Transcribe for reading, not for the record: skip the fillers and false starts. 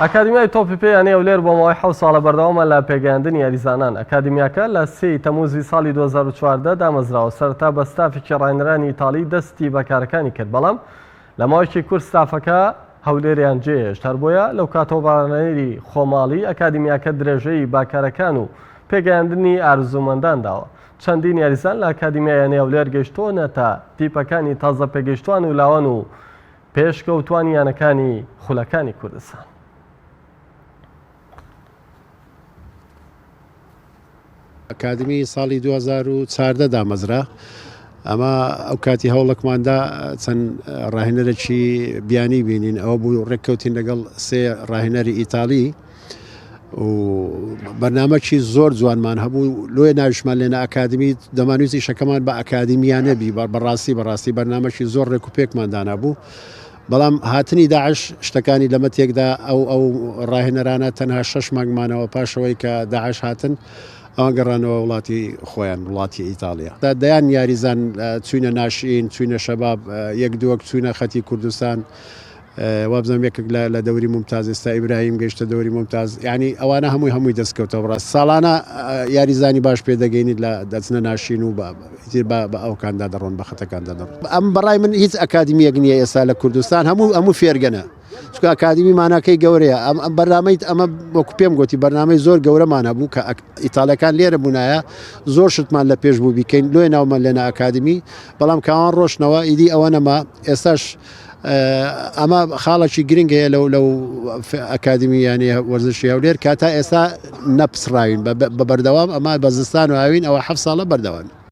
ئەکادیمیای تۆپی پێی یانەی هەولێر بۆ ماوەی حەوت ساڵە بەردەوامە لە پێگەیاندنی یاریزانان. ئەکادیمیاکە لە سێی تەمووزی ساڵی 2014 دامەزراوە، سەرەتا بە ستافێکی ڕاهێنەرانی ئیتاڵی دەستی بە کارەکانی کرد، بەڵام لە ماوەیەکی کورت ستافەکە هەولێریان جێهێشت، هەر بۆیە لەو کاتەوە بە ڕاهێنەری خۆماڵی ئەکادیمیاکە درێژەی بە کارەکان و پێگەیاندنی ئارزوومەندان داوە. چەندین یاریزان لە ئەکادیمیای یانەی هەولێر گەیشتوونەتە تیپەکانی تازە پێگەیشتووان و لاوان و پێشکەوتوانی یانەکانی خولەکانی کوردستان. ئەکادمی ساڵی 2014 دامەزرا ئەمە ئەو کاتی هەوڵەکماندا چەند ڕاهێنەرێکی بیانی بینین ئەوە بوو ڕێککەوتین لەگەڵ سێ ڕاهێنەری ئیتالی و بەرنامەکی زۆر جوانمان هەبوو لۆیە ناویشمان لێنا ئەکادمی دەمانویست ئیشەکەمان بە ئەکادیمیانە بی بەڕاستی بەڕاستی بەرنامەکی زۆر ڕێک و پێکمان دانابوو بەڵام هاتنی داعش شتەکانی لەمە تێکدا ئەو ئەو ڕاهێنەرانە تەنها شەش مانگمانەوە پاشەوەی کە داعش هاتن ئەوان گەڕانەوە وڵاتی خۆیان وڵاتی ئیتاڵیا دەیان یاریزان چوینە ناشئین چوینە شەباب یەک دووەک چوینە خەتی کوردستان وابزانم یەکێک لە لە دەوری مومتاز ئێستا ئیبراهیم گەیشتە دەوری مومتاز یعنی ئەوانە هەمووی هەمووی دەستکەوتەوە بەڕاست ساڵانە یاریزانی باش پێ دەگەینیت لە دەچنە ناشین و بە ئیتر بە بە ئەوکاندا دەڕۆن بە خەتەکاندا دەڕۆن ئەم بەڕای من هیچ ئەکادیمیەک نییە ئێستا لە کوردستان هەموو هەموو فێرگەنە چونکە ئەکادیمی ماناکەی گەورەیە ئەم ئەم بەرنامەی ئەمە وەکو پێم گوتی بەرنامەی زۆر گەورەمان هەبوو کە ئیتاڵەکان لێرە بوونایە زۆر شتمان لە پێش بوو بیکەین لۆیە ناومان لێنا ئەکادیمی بەڵام کاوان ڕۆشتنەوە ئیدی ئەوە نەما ئێستاش ئەمە خاڵێکی گرنگ هەیە لەو لەو ئەکادمی یانەی وەرزشی هەولێر کە تا ئێستا نەپسڕاوین بە بەردەوام ئەمە بە زستان و هاوین ئەوە حەف ساڵە بەردەوام.